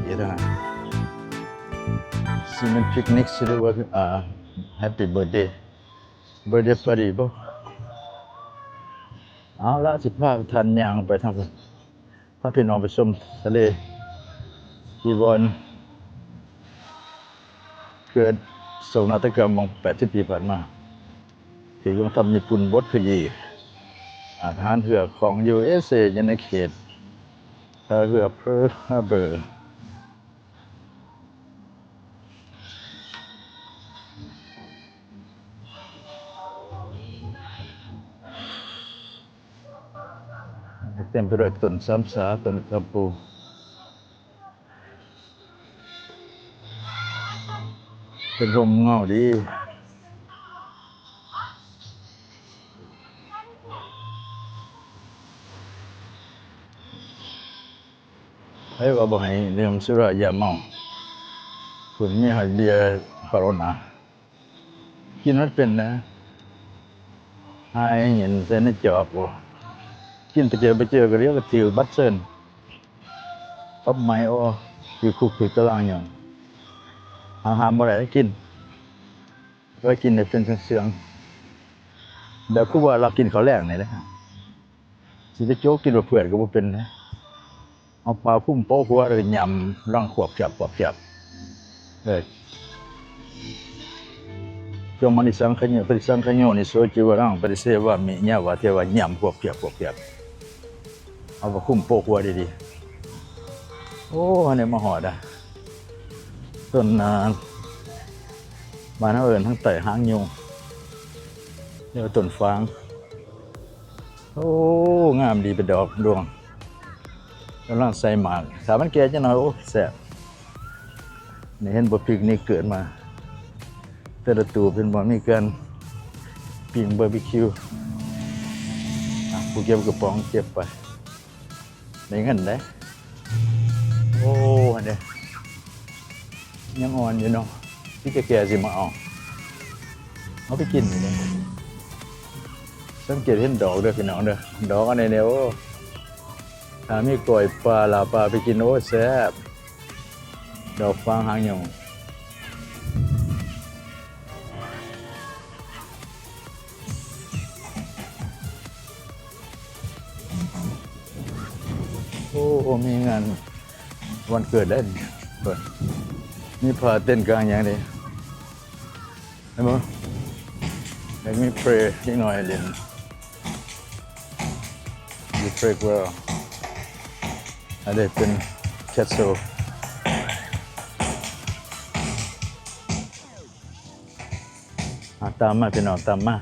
ເດ້ອ ຊິແມ່ນພິກນິກຊິ ຫຼືວ່າ ອ່າ ແຮັບປີ້ເບີດເດ ເບີດເດປາຕີ້ບໍ? ເອົາລະ ຊິພາທ່ານຍ່າງໄປທາງພຸ້ນ ພາພີ່ນ້ອງໄປຊົມທະເລ ທີ່ບ່ອນເກີດໂສກນາດຕະກຳໝ່ອງແປດສິບປີຜ່ານມາ ທີ່ກອງທັບຍີ່ປຸ່ນບົດຂະຢີ້ ອາ ທະຫານເຮືອຂອງ ຢູເອສເອ ຢູ່ໃນເຂດທ່າເຮືອເພີລຮາເບີ. ເຕັມໄປດ້ວຍຕົ້ນຊຳສາ ຕົ້ນກຳປູ ເປັນຮົ່ມເງົາດີ. ໃຜວ່າບໍ່ໃຫ້ດື່ມສຸລາຢ່າເມົາ ພຸ້ນມີຮອດເບຍໂຄໂຣນາ ກິນມັນເປັນນະ ຫາຍເຫັນໃສ່ໃນຈອກບໍ່ ກິນໄປເຈີໄປເຈີກໍດຽວກໍຖືກບັດເຊີນ ປັບໃໝ ໂອ້ ຖືກຄຸກຖືກຕາລາງຍ້ອນ ຫາຫ້າມບໍ່ໄດ້ກິນ ກໍກິນໄດ້ເປັນເຊື່ອງໆ ແບບຄືວ່າລັກກິນເຂົ້າແລງນີ້ແຫຼະ. ຊິໄປໂຈະກິນເພື່ອນກໍບໍ່ເປັນນະ ເອົາຜ້າຄຸມໂປະຫົວແລ້ວກໍຫຍ້ຳລັງຂວບແຄບຂວບແຄບ ເອີ ຈົ່ງມະນິສັງຂະໂຍ ປະຕິສັງຂະໂຍ ນິໂສ ຈິວະລັງ ປະຕິເສວາມິ ຍາວະເທວະ ຫຍ້ຳຂວບແຄບຂວບແຄບ ເອົາຜ້າຄຸມໂປະຫົວດີໆ. ໂອ້ ອັນນີ້ມາຮອດອະ ຕົ້ນ ອ່າ ບ້ານເຮົາເອີ້ນທາງໃຕ້ຫາງຍຸງ ເອີ້ນວ່າຕົ້ນຝາງ. ໂອ້ ງາມດີ ເປັນດອກດວງ ກຳລັງໃສ່ໝາກ ຖ້າມັນແກ່ຈັກໜ້ອຍ ໂອ້ ແຊບ. ນີ້ເຫັນບໍ່ ປິກນິກເກີດມາ ແຕ່ລະຕູບເຫັນບໍ່ ມີການປີ້ງບາບີຄິວ ອ່ະ ຜູ້ເກັບກະປ໋ອງເກັບໄປ ໄດ້ເງິນເດ້. ໂອ້ ອັນນີ້ຍັງອ່ອນຢູ່ເນາະ ຊິແກ່ໆຊິມາເອົາ ເອົາໄປກິນນີ້ເດ້. ສັງເກດເຫັນດອກເດີພີ່ນ້ອງເດີ ດອກອັນນີ້ນີ້ ໂອ້ ຖ້າມີກ້ອຍປາ ລາບປາໄປກິນ ໂອ້ ແຊບ ດອກຟາງຫາງຍົງ. ໂອ້ ມີງານວັນເກີດເດ້ ເບິ່ງ ມີຜ້າເຕັນກາງຫຍັງເດ້ ເຫັນບໍ່? ຍັງມີເພຣເດັກນ້ອຍຫຼິ້ນ ຢູ່ເພຣກຣາວ ອັນນີ້ເປັນແຄດເຊິລ. ອາ ຕາມມາພີ່ນ້ອງ ຕາມມາ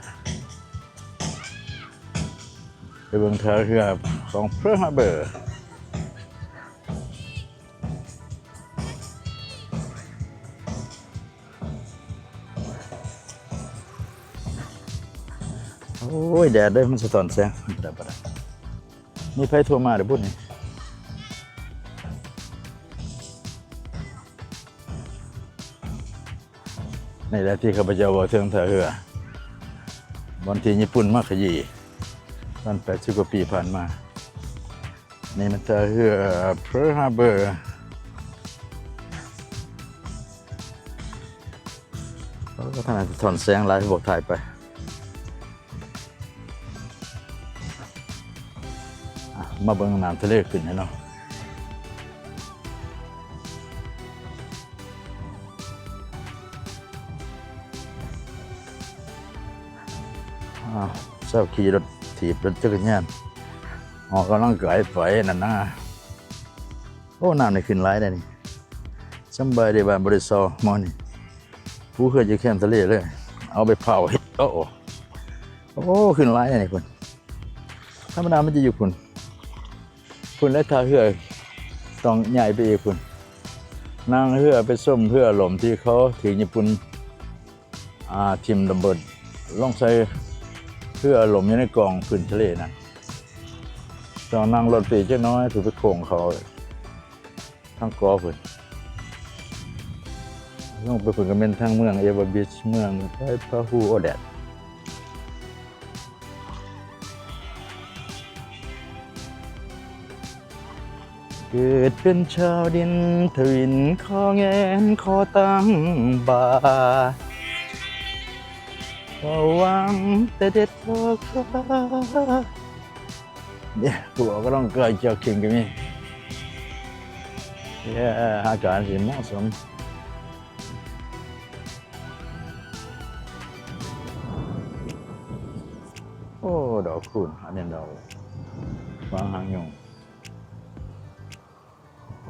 ໄປເບິ່ງທ່າເຮືອຂອງເພີລຮາເບີ. ໂອ້ຍ ແດດເດີ ມັນສະທ້ອນແສງ ບໍ່ໄດ້ ບໍ່ໄດ້. ມີໃຜໂທມາເດີບຸດນີ້? ນີ້ແຫຼະທີ່ຂ້າພະເຈົ້າເວົ້າເຖິງທ່າເຮືອ ບ່ອນທີ່ຍີ່ປຸ່ນມາຂະຢີ້ ຕອນແປດສິບກວ່າປີຜ່ານມາ. ນີ້ມັນທ່າເຮືອເພີລຮາເບີ. ໂອ້ ທ່ານອາດຈະສະທ້ອນແສງຫຼາຍ ພວກຖ່າຍໄປ. ອ່ະ ມາເບິ່ງນ້ຳທະເລຂຶ້ນໃຫ້ເນາະ. ອ້າວ ຊາວຂີ່ລົດຖີບ ລົດຈັກກະຍານ ອອກກຳລັງກາຍໄປນັ້ນນະ. ໂອ້ ນ້ຳນີ້ຂຶ້ນຫຼາຍເດ້ນີ້. ສຳບາຍເດ້ ບ້ານບໍ່ໄດ້ເຊົ່າໝໍນີ້. ປູເຮືອນຢູ່ແຄມທະເລເລີຍ ເອົາໄປເຜົາເຮັດ. ໂອ້ ໂອ້ ຂຶ້ນຫຼາຍແທ້ນີ້ພຸ້ນ. ທຳມະດາມັນຈະຢູ່ພຸ້ນ ພຸ້ນແຫຼະ ທ່າເຮືອຕ້ອງຍ້າຍໄປອີກພຸ້ນ. ນັ່ງເຮືອໄປຊົມເຮືອຫຼົ່ມທີ່ເຂົາຖືກຍີ່ປຸ່ນ ອ່າ ຖິ້ມລະເບີດລົງໃສ່ເຮືອຫຼົ່ມຢູ່ໃນກ່ອງພື້ນທະເລນັ້ນ. ຕ້ອງນັ່ງລົດໄປອີກຈັກໜ້ອຍ ຖືໄປໂຄ້ງເຂົ້າ ທາງເກາະພຸ້ນ ລົງໄປພຸ້ນກໍແມ່ນທາງເມືອງເອວາບີຊ ເມືອງໄທພາຮູ. ໂອ້ ແດດ. ເກີດເປັນຊາວດິນທະວິນ ຂໍແງນຂໍຕັ້ງບາ ເວົ້າຫວັງແຕ່ເດັດພໍກວ່າ ເດ ຜູ້ອອກກຳລັງກາຍຈອກກິງກໍມີ ເອີ ອາກາດຊິເໝາະສົມ. ໂອ້ ດອກຄູນ ອັນນີ້ດອກຫວາງຫາງຍຸງ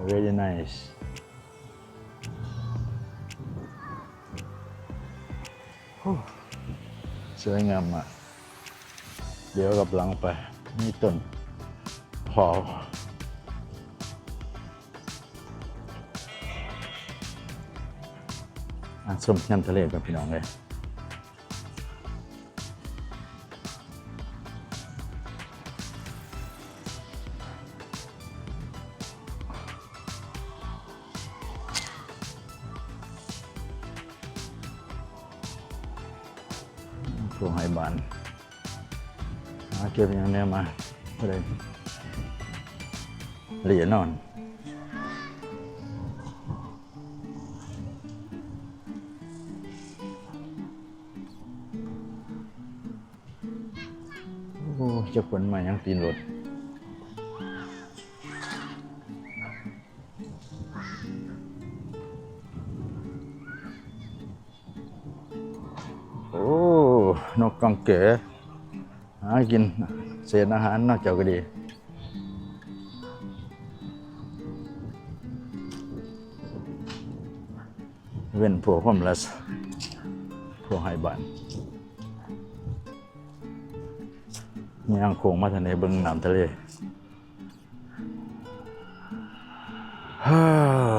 very nice. ໂອ້ ສວຍງາມມາກ ດຽວກັບຫຼັງໄປ ມີຕົ້ນເຜົາ ອ່ະ ຊົມຍາມທະເລກ່ອນ ພີ່ນ້ອງເອີຍ. ພວກໄຮ່ບ້ານ ຫາເກັບຫຍັງແນວມາ ບໍ່ໄດ້ ລະອຽດນອນ. ໂອ້ ຈັກເພິ່ນມາຫຍັງຕີນລົດ. ໂອ້ ນົກກອງແກ ຫາກິນເສດອາຫານເນາະ ເຈົ້າກໍດີ. ເວັ້ນພວກໂຮມເລສ ພວກໄຮ້ບ້ານ ຍ່າງໂຄ້ງມາທາງນີ້ ເບິ່ງນ້ຳທະເລ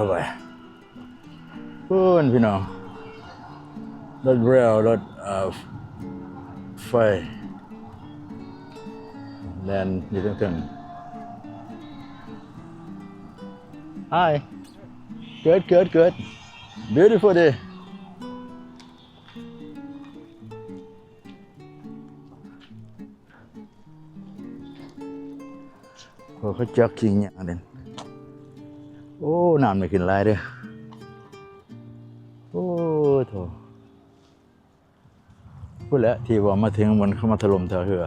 ເຮີ້ຍ ເພິ່ນ ພີ່ນ້ອງ ລົດເຣວ ລົດ ເອີ ໄຟ ແລ່ນຢູ່ເທິງໆ. Hi. Good, good, good. Beautiful day. ໂອ້ ເຂົາຈັກກິງຫຍັງອັນນີ້. ໂອ້ ນ້ຳນີ້ຂຶ້ນຫຼາຍເດີ້. ໂອ້ໂທ້. ພຸ້ນແຫຼະ ທີ່ວ່າມາເຖິງບ່ອນເຂົາມາຖະຫຼົ່ມທ່າເຮືອ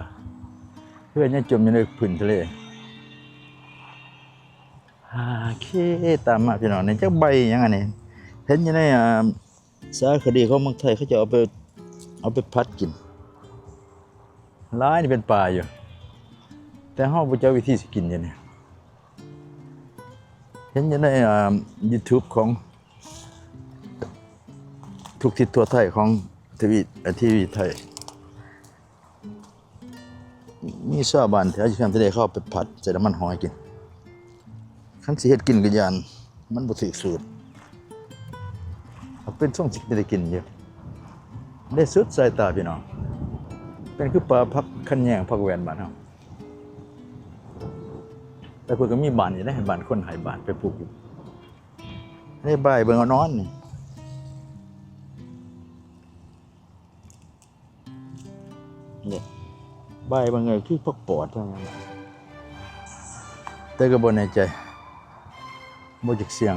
ເຮືອຍັງຈົມຢູ່ໃນພື້ນທະເລ. ໂອເຄ ຕາມມາພີ່ນ້ອງ ນີ້ຈັກໃບຫຍັງອັນນີ້ ເຫັນຢູ່ໃນ ອ່າ ສາລະຄະດີຂອງເມືອງໄທ ເຂົາເຈົ້າເອົາໄປ ເອົາໄປຜັດກິນ. ຫຼາຍນີ້ເປັນປາຢູ່ ແຕ່ເຮົາບໍ່ຈັກວິທີຊິກິນຢູ່ນີ້. ເຫັນຢູ່ໃນ ອ່າ YouTube ຂອງ ທຸກທິດທົ່ວໄທຂອງທະວີ ເອີ ທີວີໄທ ມີຊາວບ້ານແຖວຢູ່ແຄມທະເລ ເຂົາເອົາໄປຜັດໃສ່ນ້ຳມັນຫອຍກິນ. ຄັນຊິເຮັດກິນກໍຢ້ານມັນບໍ່ຖືກສູດ ເອົາເປັນຊົງຊິເປັນຕາກິນຢູ່ ໄດ້ສຸດສາຍຕາພີ່ນ້ອງ. ເປັນຄືປ່າຜັກຂະແຍງ ຜັກແວ່ນບ້ານເຮົາ. ແຕ່ເພິ່ນກໍມີບ້ານຢູ່ເດ້ ບ້ານຄົນໄຮ້ບ້ານໄປປູກຢູ່. ອັນນີ້ໃບເບິ່ງເອົານອນນີ້ ນີ້ ໃບເບິ່ງເອີ ຄືຜັກປອດ ແຕ່ກໍບໍ່ແນ່ໃຈ ບໍ່ຢາກສ່ຽງ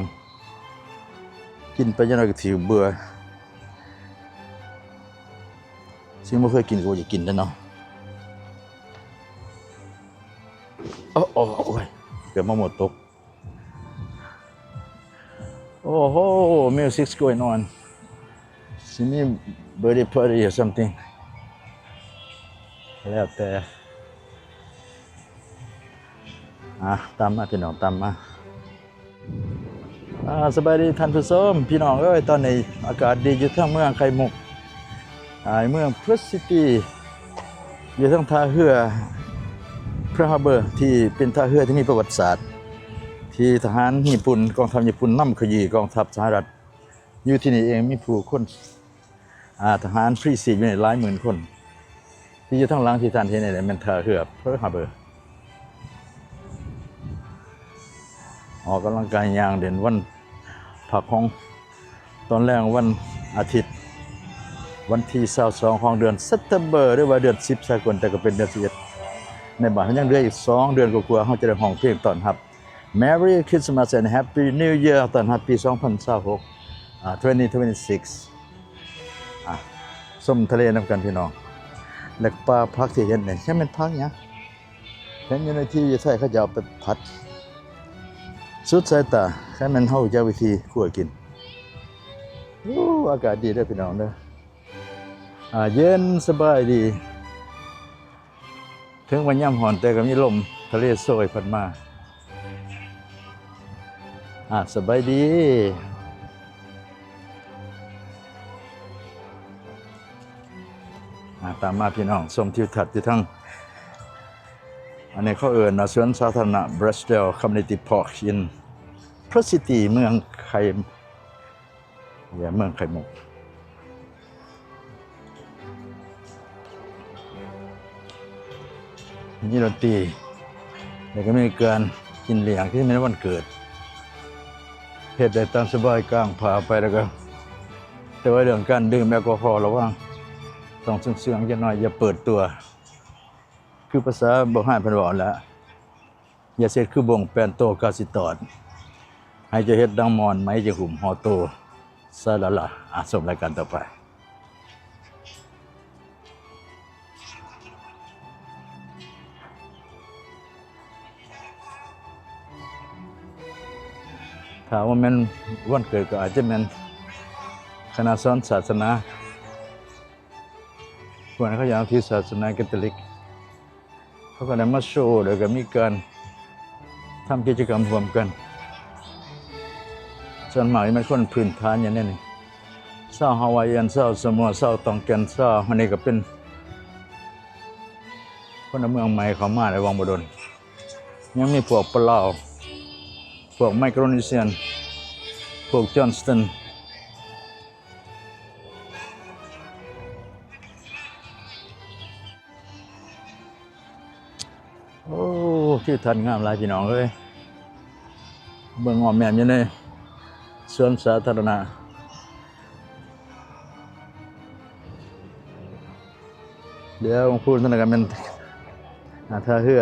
ກິນໄປຈັກໜ້ອຍກໍຖືກເບື່ອ. ສິ່ງບໍ່ເຄີຍກິນກໍບໍ່ຢາກກິນແຫຼະເນາະ. ໂອ້ ໂອ້ ໂອ້ຍ ເກືອບມາໝົດຕົກ. ໂອ້ໂຫ music is going on. ຊິມີ birthday party or something ແລ້ວແຕ່. ອ່າ ຕາມມາ ພີ່ນ້ອງ ຕາມມາ. ອ່າ ສະບາຍດີທ່ານຜູ້ຊົມ ພີ່ນ້ອງເອີຍ. ຕອນນີ້ອາກາດດີຢູ່ທາງເມືອງໄຂ່ມຸກ ອ່າ ເມືອງ Pearl City ຢູ່ທາງທ່າເຮືອ Pearl Harbor ທີ່ເປັນທ່າເຮືອທີ່ມີປະຫວັດສາດ ທີ່ທະຫານຍີ່ປຸ່ນ ກອງທັບຍີ່ປຸ່ນນຳຂະຢີ້ກອງທັບສະຫະລັດ. ຢູ່ທີ່ນີ້ເອງມີຜູ້ຄົນ ອ່າ ທະຫານພຣີຊີບຢູ່ນີ້ຫຼາຍໝື່ນຄົນ. ທີ່ຢູ່ທາງຫຼັງທີ່ທ່ານເຫັນນີ້ແມ່ນທ່າເຮືອ Pearl Harbor. ອອກກຳລັງກາຍຍ່າງເຫຼັ້ນວັນພັກຂອງ ຕອນແລງວັນອາທິດ ວັນທີຊາວສອງຂອງເດືອນ September ຫຼືວ່າເດືອນສິບສາກົນ ແຕ່ກໍເປັນເດືອນສິບເອັດໃນບ້ານເຮົາ. ຍັງເຫຼືອອີກສອງເດືອນກວ່າໆ ເຮົາຈະໄດ້ຮ້ອງເພງຕ້ອນຮັບ Merry Christmas and Happy New Year ຕ້ອນຮັບປີສອງພັນຊາວຫົກ ອ່າ twenty twenty-six ອ່າ ຊົມທະເລນຳກັນພີ່ນ້ອງ ແລະ ປ່າຜັກທີ່ເຫັນນີ້ ຈັກແມ່ນຜັກຫຍັງ ເຫັນຢູ່ໃນທີວີໄທ ເຂົາເຈົ້າເອົາໄປຜັດ ສຸດສາຍຕາ ຄັນແມ່ນເຮົາຮູ້ຈັກວິທີຄົວກິນ. ໂອ້ ອາກາດດີເດີພີ່ນ້ອງເດີ ອ່າ ເຢັນສະບາຍດີ ເຖິງວ່າຍາມຮ້ອນ ແຕ່ກໍມີລົມທະເລໂຊຍພັດມາ. ອ່າ ສະບາຍດີ ອ່າ ຕາມມາພີ່ນ້ອງ ຊົມທິວທັດຢູ່ທາງ ອັນນີ້ເຂົາເອີ້ນວ່າສວນສາທາລະນະ Blaisdell Community Park in Perth City ເມືອງໄຂ່ ເມືອງໄຂ່ມຸກ ມີດົນຕີ ແລ້ວກໍມີການກິນລ້ຽງທີ່ແມ່ນວັນເກີດ ເຮັດໄດ້ຕາມສະບາຍ ກາງຜ້າໄປ ແລ້ວກໍ ແຕ່ວ່າເລື່ອງການດື່ມແອລກໍຮໍລະວັງ ຕ້ອງເຊື່ອງໆຈັກໜ້ອຍ ຢ່າເປີດຕົວ ຄືພາສາໂບຮານເພິ່ນເວົ້າຫັ້ນແຫຼະ ຢ່າເຮັດຄືບົ້ງແປນໂຕກາຊິຕອດ ໃຫ້ເຈົ້າເຮັດດັ່ງມ່ອນໄໝຈະຫຸ້ມຫໍ່ໂຕ ຊາລາລາ. ອ່າ ຊົມລາຍການຕໍ່ໄປ ຖ້າວ່າແມ່ນວັນເກີດກໍອາດຈະແມ່ນຄະນະສອນສາສະໜາ ພວກນັ້ນເຂົາເຈົ້ານັບຖືສາສະໜາກາໂຕລິກ ເຂົາກໍໄດ້ມາໂຊ ແລ້ວກໍມີການທຳກິດຈະກຳຮ່ວມກັນ ສ່ວນມາກຈະແມ່ນຄົນພື້ນຖານຢ່າງແນວນີ້ ຊາວຮາວາຍແອນ ຊາວສະມົວ ຊາວຕອງແກ່ນ ຊາວ ອັນນີ້ກໍເປັນພົນລະເມືອງໃໝ່ເຂົ້າມາໄດ້ຫວ່າງບໍ່ດົນ ຍັງມີພວກປະລາວ ພວກໄມໂຄຣເນເຊຍນ ພວກຈອນສະຕັນ ໂອ້ ທິວທັດງາມຫຼາຍພີ່ນ້ອງເອີຍ ເບິ່ງອ້ອມແມ້ມຢູ່ໃນສວນສາທາລະນະ ດຽວພູນນັ້ນກໍແມ່ນ ອ່າ ທ່າເຮືອ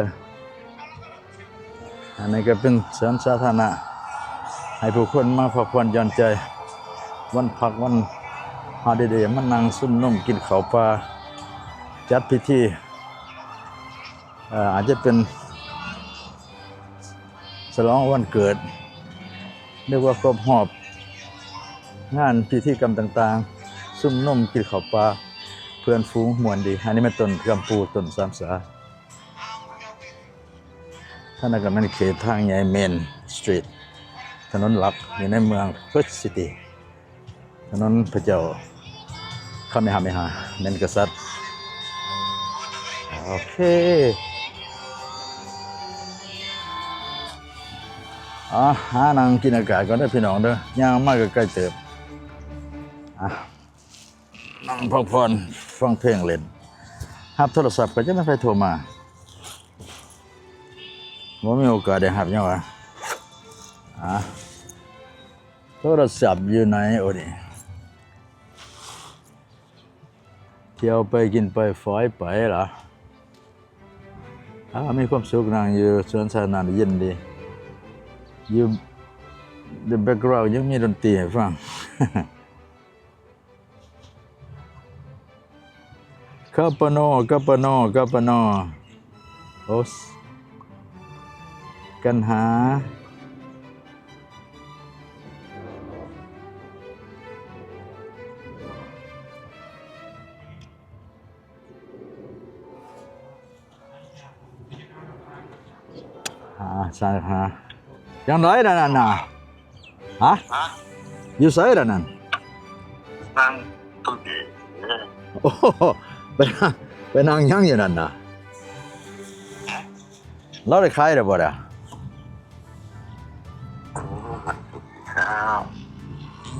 ອັນນີ້ກໍເປັນສວນສາທາລະນະ ໃຫ້ຜູ້ຄົນມາພັກຜ່ອນຢ່ອນໃຈ ວັນພັກ ວັນຮອລິເດ ມານັ່ງຊຸມນຸມກິນເຂົ້າປ່າ ຈັດພິທີ ເອີ ອາດຈະເປັນສະຫຼອງວັນເກີດ ຫຼືວ່າຄົບຮອບງານພິທີກຳຕ່າງໆ ຊຸມນຸມກິນເຂົ້າປ່າ ເພື່ອນຝູງມ່ວນດີ. ອັນນີ້ແມ່ນຕົ້ນກຳປູ ຕົ້ນສາມສາ. ທາງນັ້ນກໍແມ່ນເຂດທາງໃຫຍ່ Main Street ຖະໜົນຫຼັກຢູ່ໃນເມືອງ Perth City. ຖະໜົນພະເຈົ້າຄາເມຮາເມຮາ ແມ່ນກະສັດ. ໂອເຄ ອ່າ ຫານັ່ງກິນອາກາດກ່ອນເດີພີ່ນ້ອງເດີ ຍ່າງມາກໍໄກເຕີບ. ອ່າ ນັ່ງພັກຜ່ອນ ຟັງເພງເຫຼັ້ນ ຮັບໂທລະສັບ ກໍຈະແມ່ນໃຜໂທມາ ບໍ່ມີໂອກາດໄດ້ຮັບຫຍັງຫວາ. ອ່າ ໂທລະສັບຢູ່ໃນ ໂອນີ້ ທ່ຽວໄປກິນໄປຝອຍໄປລະ. ອ່າ ມີຄວາມສຸກ ນັ່ງຢູ່ສວນສາທາລະນະ ເຢັນດີ. ຢູ່ the background ຍັງມີດົນຕີໃຫ້ຟັງ. ກາປາໂນ ກາປາໂນ ກາປາໂນ ໂອ ກັນຫາ. ຫາ ສາຍຫາ ຈັ່ງໃດລະນັ້ນນະ? ຮະ? ຢູ່ໃສລະນັ້ນ? ນັ່ງ ໂອ້ ໄປ ໄປນັ່ງຫຍັງຢູ່ນັ້ນນະ? ລາວໄດ້ຂາຍແລ້ວບໍ່ລະ?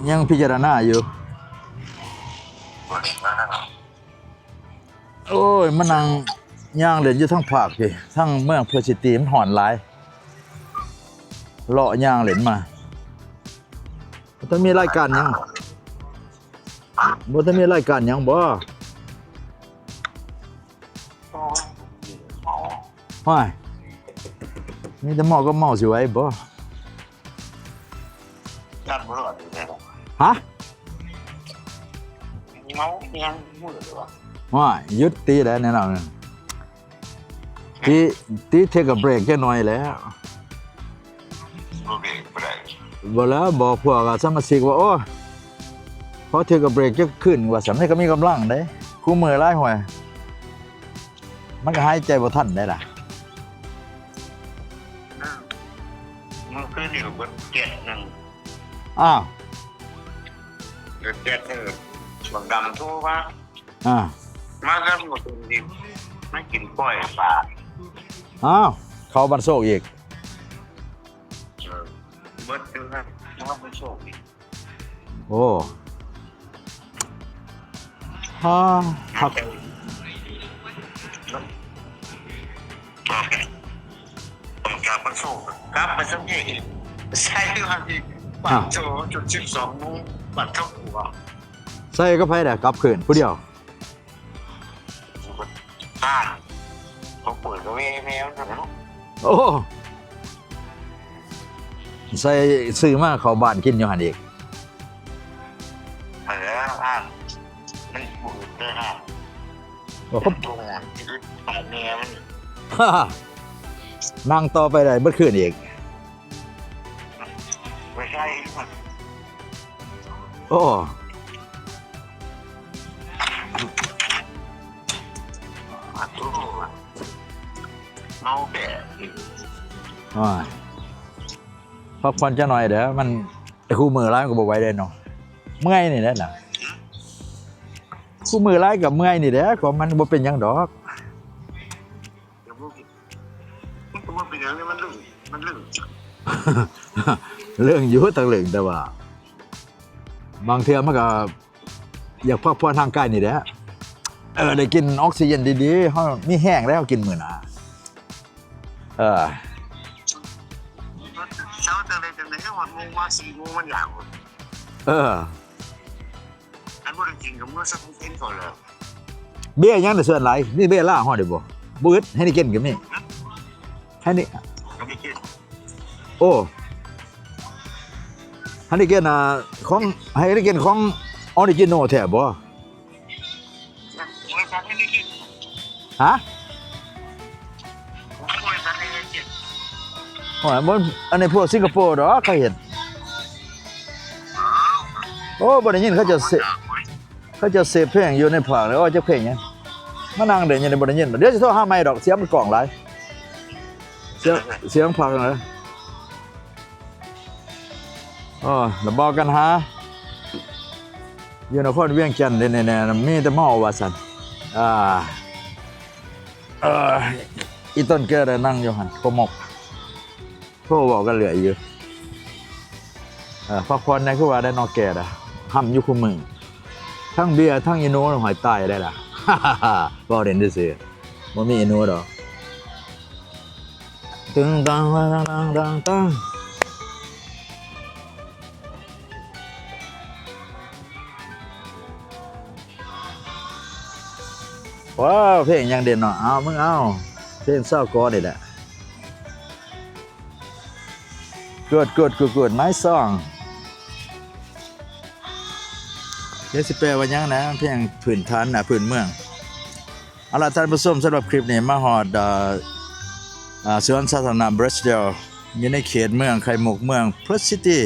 ຍັງພິຈາລະນາຢູ່. ໂອ້ຍ ມານັ່ງຍ່າງເຫຼັ້ນຢູ່ທາງພາກພີ້ ທາງເມືອງເພີຊິຕີ ມັນຮ້ອນຫຼາຍ ເລາະຍ່າງເຫຼັ້ນມາ. ບໍ່ທັນມີລາຍການຫຍັງ ບໍ່ທັນມີລາຍການຫຍັງບໍ? ໂອ້ຍ ມີແຕ່ເມົາກັບເມົາ ຊິໄຫວບໍ່? ຈັບບໍ່ລອດຢູ່ແລ້ວ. ຮະ? ເມົາຍັງມືດວະ. ໂອ້ຍ ຢຸດຕີແລ້ວແນວນັ້ນ. ຕີ ຕີເທກເບຣກຈັກໜ່ອຍແຫຼະ. ບໍ່ເບຣກບໍ່ໄດ້. ບໍ່ແລ້ວ ບອກພວກສະມາຊິກວ່າ ໂອ້ ຂໍເທກເບຣກຈັກຄືນວ່າຊັ້ນ. ມັນກໍມີກຳລັງເດ້. ຄູ່ມື້ຫຼາຍຫ້ວຍ ມັນກໍຫາຍໃຈບໍ່ທັນໄດ໋ລະ. ມື້ຄືນນີ້ກໍເບິດແກັສໜຶ່ງ. ອ້າວ ເບິດແກັສໜຶ່ງ. ບັກດຳໂທມາ. ອ່າ ມາກັບໝູ່ ມາກິນກ້ອຍປາ. ອ້າວ ເຂົ້າບ້ານໂຊກອີກ. ເອີ ເບິດຢູ່ນະ ມາບ້ານໂຊກອີກ. ໂອ້ ຮາ ຄັກ. ອອກ ອອກຈາກບ້ານໂຊກ ກັບໄປສຳເພງອີກ. ໃສ່ວ່າອີກ ບ້ານໂຊກ ຈົນສິບສອງໂມງ ບ້ານເຂົາ. ໃສ່ກັບໃຜລະ ກັບຄືນຜູ້ດຽວ? ບ້ານ ເຂົາເປີດກາເຟແມ່ມັນເນາະ. ໂອ້ ໃສ່ ຊື້ມາເຂົ້າບ້ານກິນຢູ່ຫັ້ນອີກ. ເອີ ບ້ານ ມັນບໍ່ອຶດເດີນະ. ໂອ້ ໂຕນັ້ນອຶດຕາຍແມ່ມັນ. ນັ່ງຕໍ່ໄປໄດ້ເບິດຄືນອີກ. ບໍ່ໃຊ່. ໂອ້ ເມົາແຕ່ ໂອ້ຍ ພັກຜ່ອນຈັກໜ່ອຍເດີ້. ມັນ ຄູ່ມື້ຫຼາຍມັນກໍບໍ່ໄຫວເດ້ເນາະ. ເມື່ອຍນີ້ແຫຼະນະ. ຄູ່ມື້ຫຼາຍກໍເມື່ອຍນີ້ແຫຼະ. ຂອງມັນບໍ່ເປັນຫຍັງດອກ. ມັນກໍບໍ່ເປັນຫຍັງ ມັນເລື່ອງ ມັນເລື່ອງ ເລື່ອງຢູ່ ທັງເລື່ອງ ແຕ່ວ່າບາງເທື່ອມັນກໍຢາກພັກຜ່ອນຮ່າງກາຍນີ້ແຫຼະ. ເອີ ໄດ້ກິນອອກຊີເຈນດີໆ ເຮົາມີແຮງແລ້ວ ເຮົາກິນມື້ໜ້າ. ເອີ ເຊົ້າຈັ່ງໃດຈັ່ງໃດ ຮອດໂມງມາ ສີ່ໂມງມັນຢາກ. ເອີ ຄັນບໍ່ໄດ້ກິນກໍເມືອສັກເປັນກ່ອນແລ້ວ. ເບຍຫຍັງນະ ສ່ວນຫຼາຍມີເບຍລາວເຮົານີ້ບໍ່? ບໍ່ອຶດ ໄຮເນເກັນກໍມີ. ໄຮເນ ໂອ້ ໄຮເນເກັນນະ ຂອງ ໄຮເນເກັນຂອງອໍຣິຈິນນໍແທ້ບໍ່? ຮະ? ໂອ້ຍ ບໍ່ ອັນນີ້ພວກສິງກະໂປດອກເຂົາເຮັດ. ໂອ້ ບໍ່ໄດ້ຍິນເຂົາເຈົ້າເສ ເຂົາເຈົ້າເສບເພງຢູ່ໃນພາກເລີຍ. ໂອ້ ຈັກເພງຫຍັງ ມານັ່ງເດ້ ຍັງບໍ່ໄດ້ຍິນ. ດຽວຊິໂທຫາໃໝ່ດອກ ສຽງມັນກ້ອງຫຼາຍ ສຽງ ສຽງພາກເລີຍ. ໂອ້ ລະບອກກັນຫາ ຢູ່ນະຄອນວຽງຈັນເດ້ແນ່ໆ ມີແຕ່ເມົາວ່າຊັ້ນ. ອ່າ ເອີ ອີຕົ້ນແກໄດ້ນັ່ງຢູ່ຫັ້ນ ໂຄໝົກ ໂທເວົ້າກັນເລື້ອຍຢູ່. ເອີ ພັກຜ່ອນແດ່ ຄືວ່າໄດ້ເນາະ ແກນະ ຮ່ຳຢູ່ຄູ່ມື້. ທັງເບຍ ທັງອີໂນ ຫ້ອຍ ຕາຍໄດ້ລະ. ເວົ້າຫຼິ້ນຊື່ໆ ບໍ່ມີອີໂນດອກ. ຕຶງຕັງ ຕັງ ຕັງ ຕັງ ຕັງ. ວ້າວ ເພງຫຍັງເດັ່ນເນາະ. ເອົາ ມຶງເອົາ ເພງຊາວກໍນີ້ແຫຼະ. Good, good, good, good. Nice song. ເດ ຊິແປວ່າຫຍັງນະ? ເພງພື້ນຖານນະ ພື້ນເມືອງ. ເອົາລະທ່ານຜູ້ຊົມ, ສຳລັບຄລິບນີ້ມາຮອດ ເອີ ເອີ ສວນສາທາລະນະ Brussels ຢູ່ໃນເຂດເມືອງໄຂ່ມຸກ ເມືອງ Brussels City.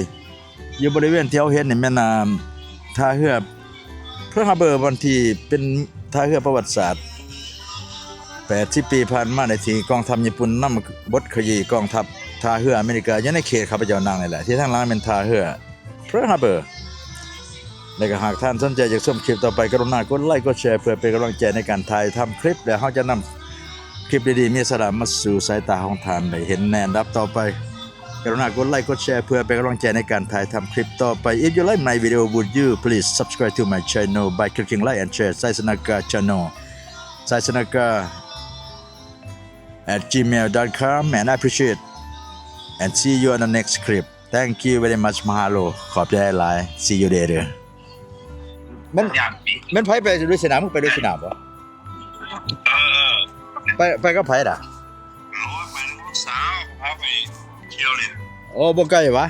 ຢູ່ບໍລິເວນທີ່ເຮົາເຫັນນີ້ແມ່ນ ອາ ທ່າເຮືອ Pearl Harbor ບ່ອນທີ່ເປັນທ່າເຮືອປະຫວັດສາດ ແປດສິບປີຜ່ານມາ ໃນທີ່ກອງທັບຍີ່ປຸ່ນນຳບົດຂະຢີກອງທັບທ່າເຮືອອາເມລິກາ ຢູ່ໃນເຂດຂ້າພະເຈົ້ານັ່ງນີ້ແຫຼະ. ທີ່ທາງຫຼັງແມ່ນທ່າເຮືອ Pearl Harbor. ແລະກໍຫາກທ່ານສົນໃຈຢາກຊົມຄລິບຕໍ່ໄປ, ກະລຸນາກົດໄລກົດແຊເພື່ອເປັນກຳລັງໃຈໃນການຖ່າຍທຳຄລິບ, ແລະເຮົາຈະນຳຄລິບດີໆ ມີສາລະມາສູ່ສາຍຕາຂອງທ່ານໄດ້ເຫັນໃນອັນດັບຕໍ່ໄປ. ກະລຸນາກົດໄລກົດແຊເພື່ອເປັນກຳລັງໃຈໃນການຖ່າຍທຳຄລິບຕໍ່ໄປ. If you like my video, would you please subscribe to my channel by clicking like and share Saisanaga channel, saisanaga at gmail dot com, and I appreciate and see you on the next clip. Thank you very much. Mahalo. ຂອບໃຈຫຼາຍ. See you later. ແມ່ນ ຢາກ ແມ່ນໃຜໄປດ້ວຍສະໜາມ? ມຶງໄປດ້ວຍສະໜາມບໍ່? ເອີ ເອີ ໄປ ໄປກັບໃຜລະ? ໂອ້ຍ ໄປກັບລູກສາວ. ພາໄປທ່ຽວຫຼິ້ນ. ໂອ້ ບໍ່ໄກຫວາ?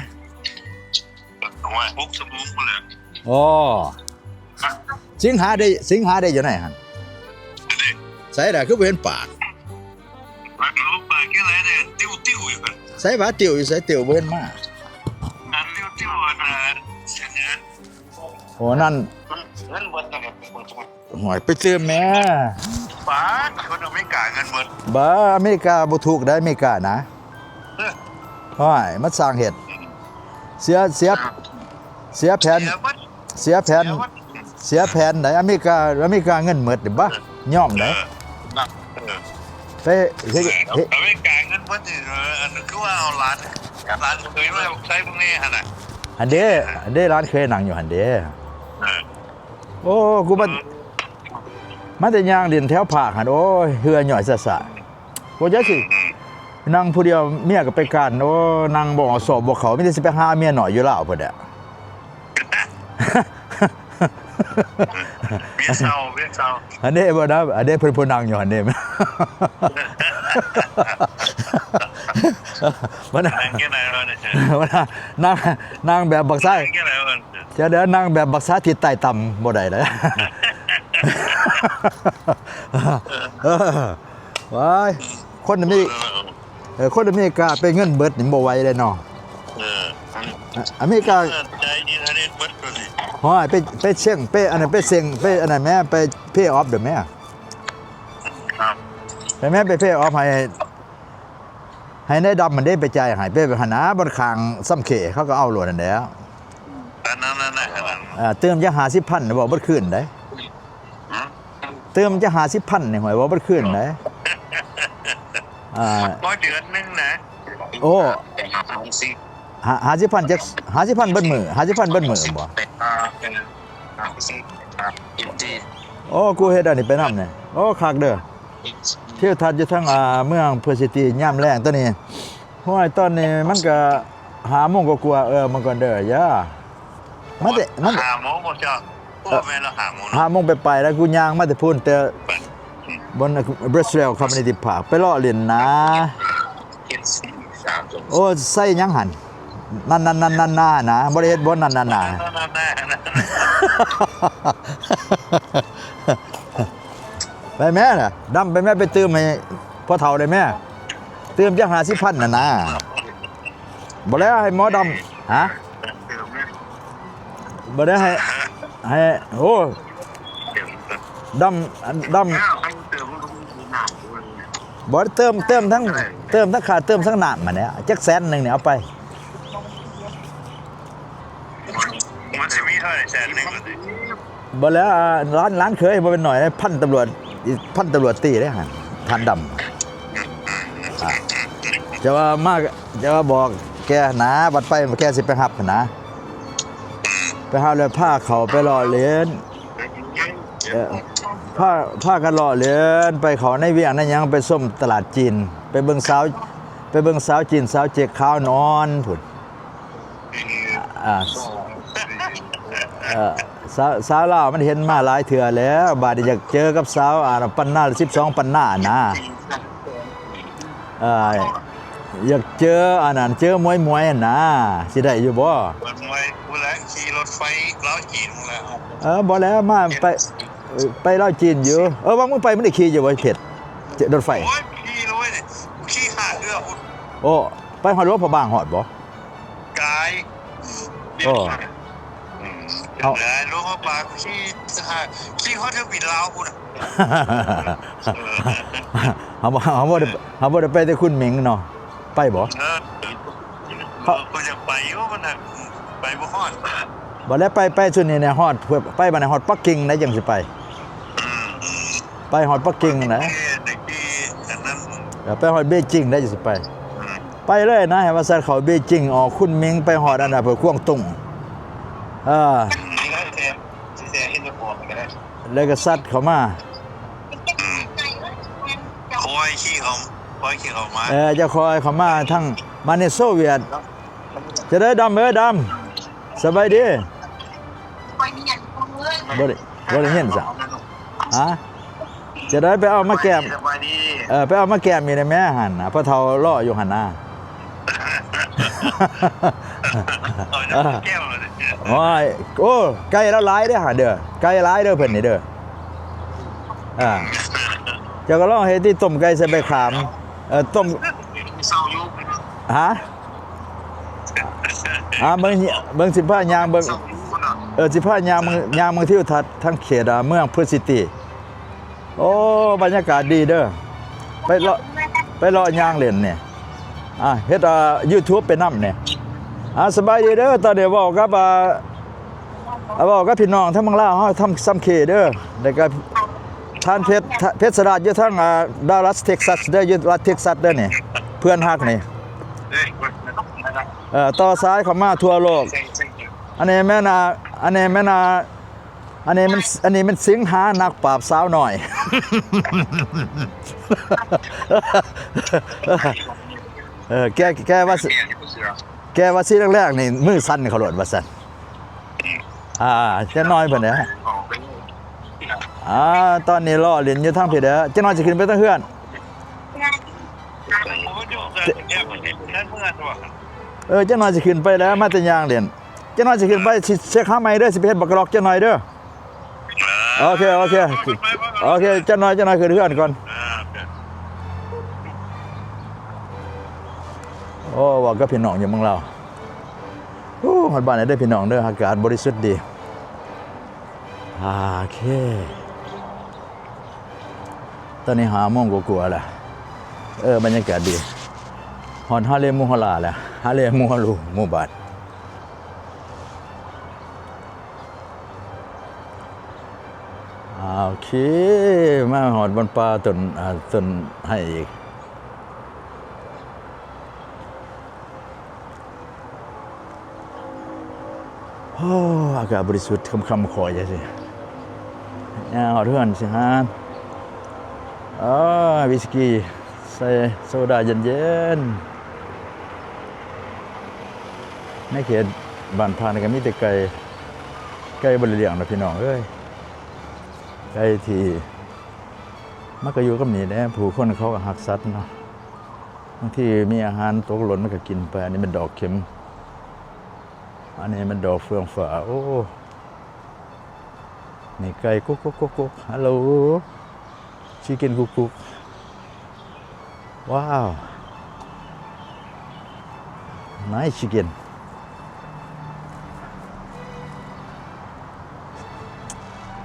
ປະມານຫົກຊົ່ວໂມງພຸ້ນແຫຼະ. ໂອ້ ສິງຫາໄດ້ ສິງຫາໄດ້ຢູ່ໃນຫັ້ນ. ໃສລະ ຄືບໍ່ເຫັນປາກ? ປາກ ປາກຈັ່ງໃດເດ້ ຕິວໆຢູ່ຫັ້ນ. ໃສຫວາ? ຕິວຢູ່ໃສ? ຕິວບໍ່ເຫັນມາ. ອັນຕິວໆ ອັນນ່າ ໂອ້ ນັ້ນ ເງິນເບິດແລ້ວ. ໂອ້ຍ ໄປຕື່ມແມ້. ປາດ ຄົນອາເມລິກາເງິນເບິດ. ບໍ່ ອາເມລິກາບໍ່ຖືກໃດ໋ ອາເມລິການະ. ເອີ ໂອ້ຍ ມັນສ້າງເຮັດ. ເສຍ ເສຍ ອ່າ ເສຍແຜນ ເສຍແຜນ ເສຍແຜນໃດ໋. ອາເມລິກາ ອາເມລິກາເງິນເບິດ ບໍ່ຍອມໃດ໋. ເອີ ເອີ ໄປເຮັດ ເຮັດ ອາເມລິກາເງິນເບິດນີ້. ເອີ ອັນນັ້ນຄືວ່າເອົາຫຼານ ຫຼານເຂີຍມາໃຊ້ເບິ່ງແດ່ຫັ້ນນະ. ຫັ້ນເດ້ ຫັ້ນເດ້ ຫຼານເຂີຍນັ່ງຢູ່ຫັ້ນເດ້. ເອີ ໂອ້ ກູມາ ມາແຕ່ຍ່າງຫຼິ້ນແຖວພາກຫັ້ນ. ໂອ້ຍ ເຫື່ອຫຍ້ອຍຊະໆ. ບໍ່ຈັກຊິ ອືມ ນັ່ງຜູ້ດຽວ ເມຍກໍໄປການ. ໂອ້ ນັ່ງບໍ່ສອບບໍ່ເຂົ້າ ມີແຕ່ຊິໄປຫາເມຍນ້ອຍຢູ່ລາວພຸ້ນແຫຼະ. ເມຍເຊົາ ເມຍເຊົາ. ອັນນີ້ບໍ່ນະ ອັນນີ້ເພິ່ນຜູ້ນັ່ງຢູ່ຫັ້ນເດ້. ມັນນັ່ງຈັ່ງໃດວະນີ້? ມັນນັ່ງ ນັ່ງແບບບັກຊາຍ ນັ່ງຈັ່ງໃດວະ? ຈະໄດ້ນັ່ງແບບບັກສາທິດໃຕ້ຕ່ຳບໍ່ໄດ້ເດ້. ເອີ ວ້າຍ ຄົນອາເມລິ ເອີ ຄົນອາເມລິກາໄປເງິນເບິດນີ້ບໍ່ໄຫວເດ້ເນາະ. ເອີ ອາເມລິກາ ເອີ ຈ່າຍອິນເຕີເນັດເບິດໂຕນີ້. ໂອ້ຍ ໄປ ໄປເຊັງ ໄປອັນນັ້ນ ໄປເຊັງ ໄປອັນນັ້ນແມ້ ໄປ pay off ເດີແມ້. ໄປແມ້ ໄປ pay off ໃຫ້ ໃຫ້ນາຍດຳມັນເດ້ໄປຈ່າຍໃຫ້ ໄປຫັ້ນນະ ບ່ອນຂ້າງຊຳເຄ ເຂົາກໍເອົາໂລດຫັ້ນແຫຼະ. ອັນນັ້ນ ອັນນັ້ນ ອັນນັ້ນ ເອີ ຕື່ມຈັກຫ້າສິບພັນ ເວົ້າເບິດຄືນໄດ໋. ຮະ? ຕື່ມຈັກຫ້າສິບພັນນີ້ ຫ້ວຍ ເວົ້າເບິດຄືນໄດ໋. ອ່າ ບໍ່ ເດືອນໜຶ່ງນະ. ໂອ້ ຫ້າສິບພັນຈັກ ຫ້າສິບພັນເບິດມື້ ຫ້າສິບພັນເບິດມື້ບໍ? ໂອ້ ກູເຮັດອັນນີ້ໄປນຳນີ້. ໂອ້ ຄັກເດີ. ທິວທັດຢູ່ທາງ ອ່າ ເມືອງເພີຊິຕີຍາມແລງຕອນນີ້. ໂອ້ຍ ຕອນນີ້ມັນກະຫ້າໂມງກວ່າໆ. ເອີ ມັນກ່ອນເດີ ຢ່າ ມາແຕ່ ມາແຕ່ ຫ້າໂມງບໍ່ເຈົ້າ? ໂອ້ ແມ່ນແລ້ວ ຫ້າໂມງ ຫ້າໂມງປາຍໆແລ້ວ. ກູຍ່າງມາແຕ່ພຸ້ນ ແຕ່ ອືມ ບ່ອນ Brussels Community Park ໄປເລາະຫຼິ້ນນະ. ໂອ້ ໃສ່ຫຍັງຫັ້ນ? ນັ້ນໆໆໆນະ ບໍ່ໄດ້ເຮັດບໍ່? ນັ້ນໆໆ ໄປແມ້ລະ ດຳ ໄປແມ້ ໄປຕື່ມໃຫ້ພໍ່ເຖົ້າໄດ້ແມ້. ຕື່ມຈັກຫ້າສິບພັນຫັ້ນນະ. ບໍ່ແລ້ວໃຫ້ໝໍດຳ ຮະ? ບໍ່ໄດ້ໃຫ້ ໃຫ້ ໂອ້ ດຳ ດຳ ບໍ່ໄດ້ເຕີມ ເຕີມທັງ ເຕີມທັງຂ້າ ເຕີມທັງນ້ຳຫັ້ນແຫຼະ. ຈັກແສນໜຶ່ງນີ້ເອົາໄປ. ມັນຊິມີເທົ່າໃດແສນໜຶ່ງ? ບໍ່ແລ້ວ ອ່າ ຫຼານ ຫຼານເຂີຍບໍ່ແມ່ນໜ້ອຍເດ້ ພັນຕຳຫຼວດ ພັນຕຳຫຼວດຕີເດ້ຫັ້ນ ທ່ານດຳ. ອ່າ ຈະວ່າມາ ຈະວ່າບອກແກນະ ບັດໄປແກຊິໄປຮັບຫັ້ນນະ ໄປຮັບແລ້ວພາເຂົາໄປເລາະຫຼິ້ນ. ເອີ ພາ ພາກັນເລາະຫຼິ້ນ ໄປເຂົ້າໃນວຽງໃນຫຍັງ ໄປຊົມຕະຫຼາດຈີນ ໄປເບິ່ງສາວ ໄປເບິ່ງສາວຈີນ ສາວເຈັກຂາວນອນພຸ້ນ. ອ່າ ເອີ ສາວ ສາວລາວມັນເຫັນມາຫຼາຍເທື່ອແລ້ວ ບາດນີ້ຢາກເຈີກັບສາວ ອ່າ ປັນນາ ສິບສອງປັນນານະ. ເອີ ຢາກເຈີອັນນັ້ນ ເຈີໝວຍໆຫັ້ນນະ ຊິໄດ້ຢູ່ບໍ່? ໝວຍ ຜູ້ໃດຂີ່ລົດໄຟລາວຈີນພຸ້ນແຫຼະ. ເອີ ບໍ່ແລ້ວ ມາໄປ ໄປລາວຈີນຢູ່. ເອີ ວ່າມຶງໄປ ມຶງໄດ້ຂີ່ຢູ່ບໍ່ເພັດ ລົດໄຟ? ໂອ້ຍ ຂີ່ເລີຍ ຂີ່ຫ້າເທື່ອພຸ້ນ. ໂອ້ ໄປຮອດຫຼວງພະບາງຮອດບໍ່? ກາຍ. ໂອ້ ອືມ ເອົາ ຫຼວງພະບາງຂີ່ ຂີ່ຮອດເທິງບິນລາວພຸ້ນ. ເຮົາບໍ່ ເຮົາບໍ່ໄດ້ ເຮົາບໍ່ໄດ້ໄປແຕ່ຄຸນເໝັງເນາະ ໄປບໍ່? ເອີ ເຮົາ ເພິ່ນຢາກໄປຢູ່ ມັນຫາກໄປບໍ່ຮອດ. ບໍ່ແລ້ວ ໄປ ໄປຊຸດນີ້ແຫຼະ ຮອດ ໄປບັດນີ້ຮອດປັກກິ່ງໄດ໋ ຈັ່ງຊິໄປ. ອືມ ໄປຮອດປັກກິ່ງນະ ເອີ ໄປຮອດເບຈິງໄດ້ຈັ່ງຊິໄປ. ອືມ ໄປເລີຍນະ ໃຫ້ວ່າສັດເຂົ້າເບຈິງ ອອກຄຸນເໝັງ ໄປຮອດອັນນະ ໄປກວາງຕຸ້ງ. ເອີ ແລ້ວກໍສັດເຂົ້າມາ ອືມ ຄ່ອຍຂີ່ເຂົ້າ ຄ່ອຍຂີ່ເຂົ້າມາ. ເອີ ຈະຄ່ອຍເຂົ້າມາທາງ ມາໃນໂຊວຽດ. ຈະໄດ້ດຳເອີຍ ດຳ ສະບາຍດີ. ບໍ່ໄດ້ ບໍ່ໄດ້ຍິນຊະ. ຮະ? ຈະໄດ້ໄປເອົາມາແກ້ມ ສະບາຍດີ ເອີ ໄປເອົາມາແກ້ມອີກໄດ້ແມ້ຫັ້ນນະ ພໍ່ເຖົ້າລໍຢູ່ຫັ້ນນະ. ແກ້ວ ໂອ້ຍ ໂອ້ ໄກ່ລາວຫຼາຍເດີ້ຫັ້ນເດີ້ ໄກ່ຫຼາຍເດີ້ເພິ່ນນີ້ເດີ້. ອ່າ ເຈົ້າກໍລອງເຮັດຕິ ຕົ້ມໄກ່ໃສ່ໃບຂາມ. ເອີ ຕົ້ມ ເຊົາຢູ່ ຮະ? ອ່າ ເບິ່ງ ເບິ່ງ ຊິພາຍ່າງເບິ່ງ ເອີ ຊິພາຍ່າງເບິ່ງ ຍ່າງເບິ່ງທິວທັດທາງເຂດ ອ່າ ເມືອງເພີຊິຕີ. ໂອ້ ບັນຍາກາດດີເດີ້ ໄປເລາະ ໄປເລາະຍ່າງຫຼິ້ນນີ້ ອ່າ ເຮັດ ອ່າ YouTube ໄປນຳນີ້. ອ່າ ສະບາຍດີເດີ້ ຕອນນີ້ເວົ້າກັບ ອ່າ ເວົ້າກັບພີ່ນ້ອງທາງເມືອງລາວເຮົາ ທາງຊຳເຄເດີ້ ແລ້ວກໍທ່ານເພັດ ເພັດສະດາດຢູ່ທາງ ອ່າ Dallas Texas ເດີ້ ຢູ່ລັດ Texas ເດີ້ນີ້ ເພື່ອນຮັກນີ້ ເອີ ຕໍ່ສາຍເຂົ້າມາທົ່ວໂລກ. ອັນນີ້ແມ່ນ ອ່າ ອັນນີ້ແມ່ນ ອ່າ ອັນນີ້ມັນ ອັນນີ້ມັນສິງຫານັກປາບສາວນ້ອຍ. ເອີ ແກ ແກວ່າ ແກວ່າສີແລງໆນີ້ມືສັ່ນເຂົາໂລດວ່າຊັ້ນ. ອ່າ ຈັກໜ້ອຍເພິ່ນເດ້ ອ່າ ຕອນນີ້ລໍຫຼິ້ນຢູ່ທາງພີ້ເດີ້ ຈັກໜ້ອຍຊິຂຶ້ນໄປທາງເຮືອນ. ເອີ ຈັກໜ້ອຍຊິຂຶ້ນໄປແລ້ວ ມາແຕ່ຍ່າງຫຼິ້ນ. ຈັກໜ້ອຍຊິຂຶ້ນໄປ ຊິເຊັກຫາໃໝ່ເດີ້ ຊິໄປເຮັດບັກກະລັອກຈັກໜ້ອຍເດີ້. ໂອເຄ ໂອເຄ ໂອເຄ ຈັກໜ້ອຍ ຈັກໜ້ອຍຂຶ້ນເຮືອນກ່ອນ. ໂອ້ ເວົ້າກັບພີ່ນ້ອງຢູ່ເມືອງລາວ. ໂອ້ ຮອດບ້ານແລ້ວເດີ້ພີ່ນ້ອງເດີ້ ອາກາດບໍລິສຸດດີ. ໂອເຄ ຕອນນີ້ຫ້າໂມງກວ່າໆແລ້ວ. ເອີ ບັນຍາກາດດີ ຮອດຫາເລມູຮາລາແລ້ວ ຫາເລມູຮາລູ ໝູ່ບ້ານ. ໂອເຄ ມາຮອດບ່ອນປ່າຕົ້ນ ອ່າ ຕົ້ນໄຮອີກ. ໂອ້ ອາກາດບໍລິສຸດ ຄ່ຳໆຄ່ອຍຈັ່ງຊີ້ ຍ່າງຮອດເຮືອນຊິຫາ ເອີ ວິສກີ ໃສ່ໂຊດາເຢັນໆ. ໃນເຂດບ້ານພານກໍມີແຕ່ໄກ່ ໄກ່ບໍ່ໄດ້ລ້ຽງດອກພີ່ນ້ອງເອີຍ ໄກ່ທີ່ມັນກໍຢູ່ກັບນີ້ແຫຼະ ຜູ້ຄົນເຂົາກໍຮັກສັດເນາະ. ບາງທີມີອາຫານຕົກຫຼົ່ນມັນກໍກິນໄປ. ອັນນີ້ແມ່ນດອກເຂັມ ອັນນີ້ແມ່ນດອກເຟືອງຟ້າ. ໂອ້ ນີ້ໄກ່ກຸກໆໆໆ ຮັລໂຫຼ ຊິກິນກຸກໆ. ວ້າວ nice chicken.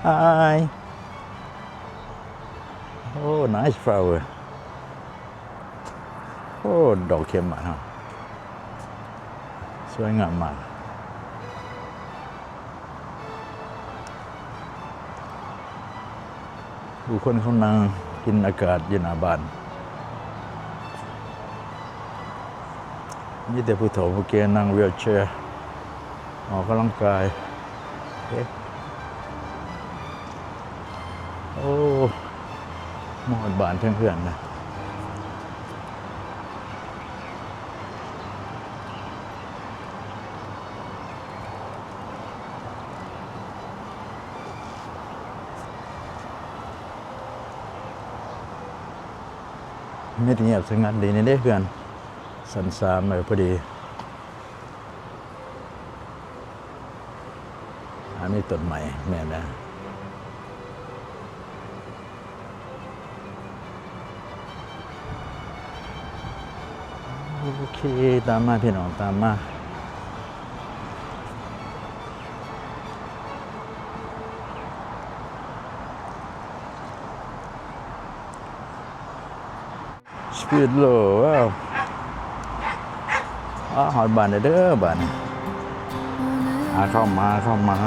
Hi. ໂອ້ nice flower. ໂອ້ ດອກເຂັມບາດເຮົາ ສວຍງາມມາກ. ຜູ້ຄົນເຂົານັ່ງກິນອາກາດຢູ່ໜ້າບ້ານ ມີແຕ່ຜູ້ເຖົ້າຜູ້ແກ່ນັ່ງວີວແຊ ອອກກຳລັງກາຍ. ເອະ ໂອ້ ມາຮອດບ້ານເທິງເຮືອນລະ. ມິດງຽບສະຫງັດດີນີ້ເດ້ເຮືອນ ຊັ້ນສາມ ເອີ ພໍດີ. ອ່າ ມີຕົ້ນໄມ້ ແມ່ນແລ້ວ. ໂອເຄ ຕາມມາພີ່ນ້ອງ ຕາມມາ. Speed low. ວ້າວ ອາ ຮອດບ້ານແລ້ວເດີບາດນີ້. ອາ ເຂົ້າມາ ເຂົ້າມາ.